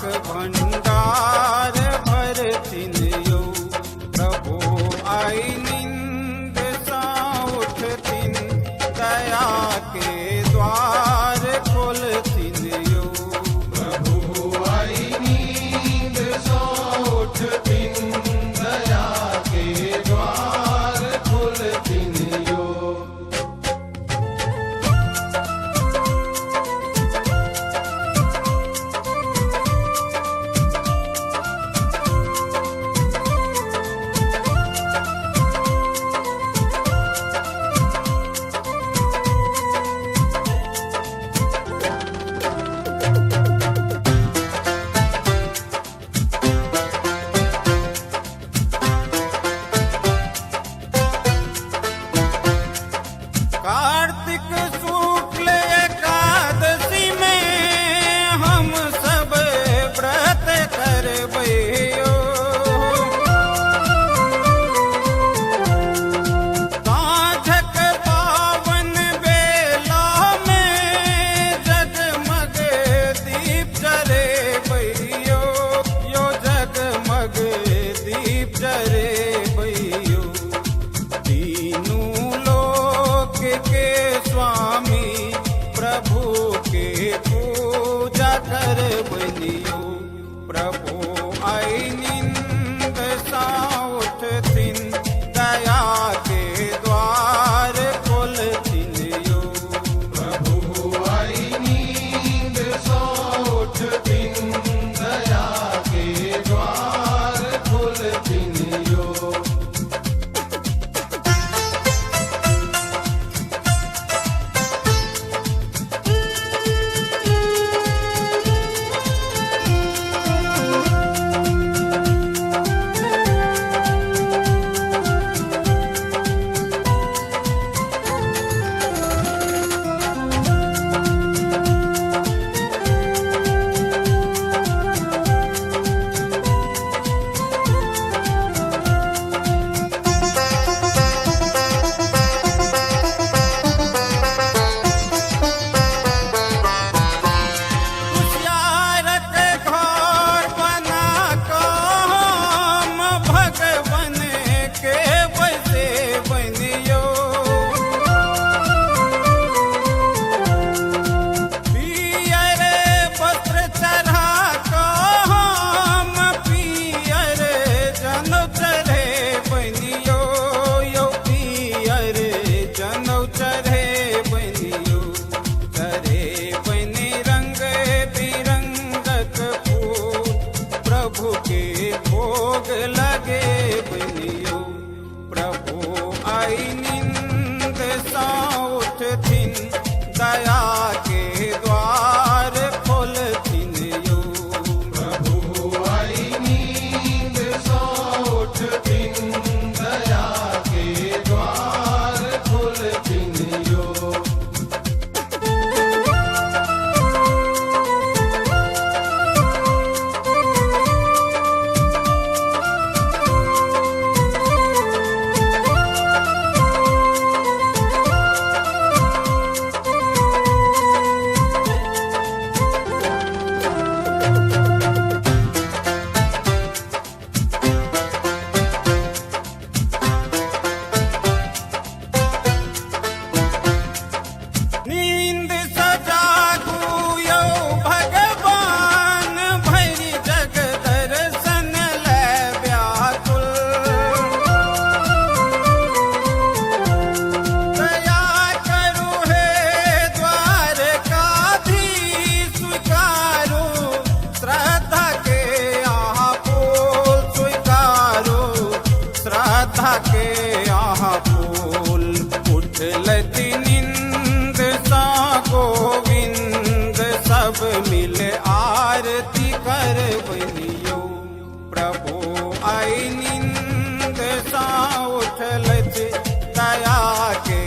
भंडार भरथिन यौ। प्रभु आई नींद सँ उठथिन, दया के द्वार खोलथिन यौ। प्रभु आई नींद सँ उठथिन, दया के द्वार खोलथिन यो। कार्तिक शुक्ल एकादशी में हम सब व्रत करबै यौ। साँझक पावन बेला में जगमग दीप जरेबै यौ, यो जगमग दीप जरेबै यौ। तीनू लोक के स्वामी प्रभु के पूजा करबनियो। प्रभु आई नींद सँ उठथिन, दया के द्वार खोलथिन यौ। प्रभु आई नींद सँ उठथिन, दया के द्वार खोलथिन यो। कुसियारक घर बना कऽ हम भगवान के बसे बनियौ। पियर वस्त्र चढ़ा कऽ हम पियर जनौ चढ़े बनियौ, यौ पियर जनौ चढ़े बनियौ। चढ़े बनि रंग बिरंगक फूल, प्रभु के भोग लगे बनियौ। प्रभु आई नींद सँ उठथिन, दया के द्वार खोलथिन यौ। प्रभु आई नींद सँ उठथिन, दया के द्वार खोलथिन यो। नींद सँ जागू यौ भगवान, भरि जग दर्शन लै व्याकुल। दया करू हे द्वारकाधीश, स्वीकारू श्रद्धा के अहाँ फूल, स्वीकारू श्रद्धा के अहाँ फूल। उठलति नींद सँ गोविंद, सब मिल आरती करबनियौ। प्रभु आई नींद सँ उठलथि, दया के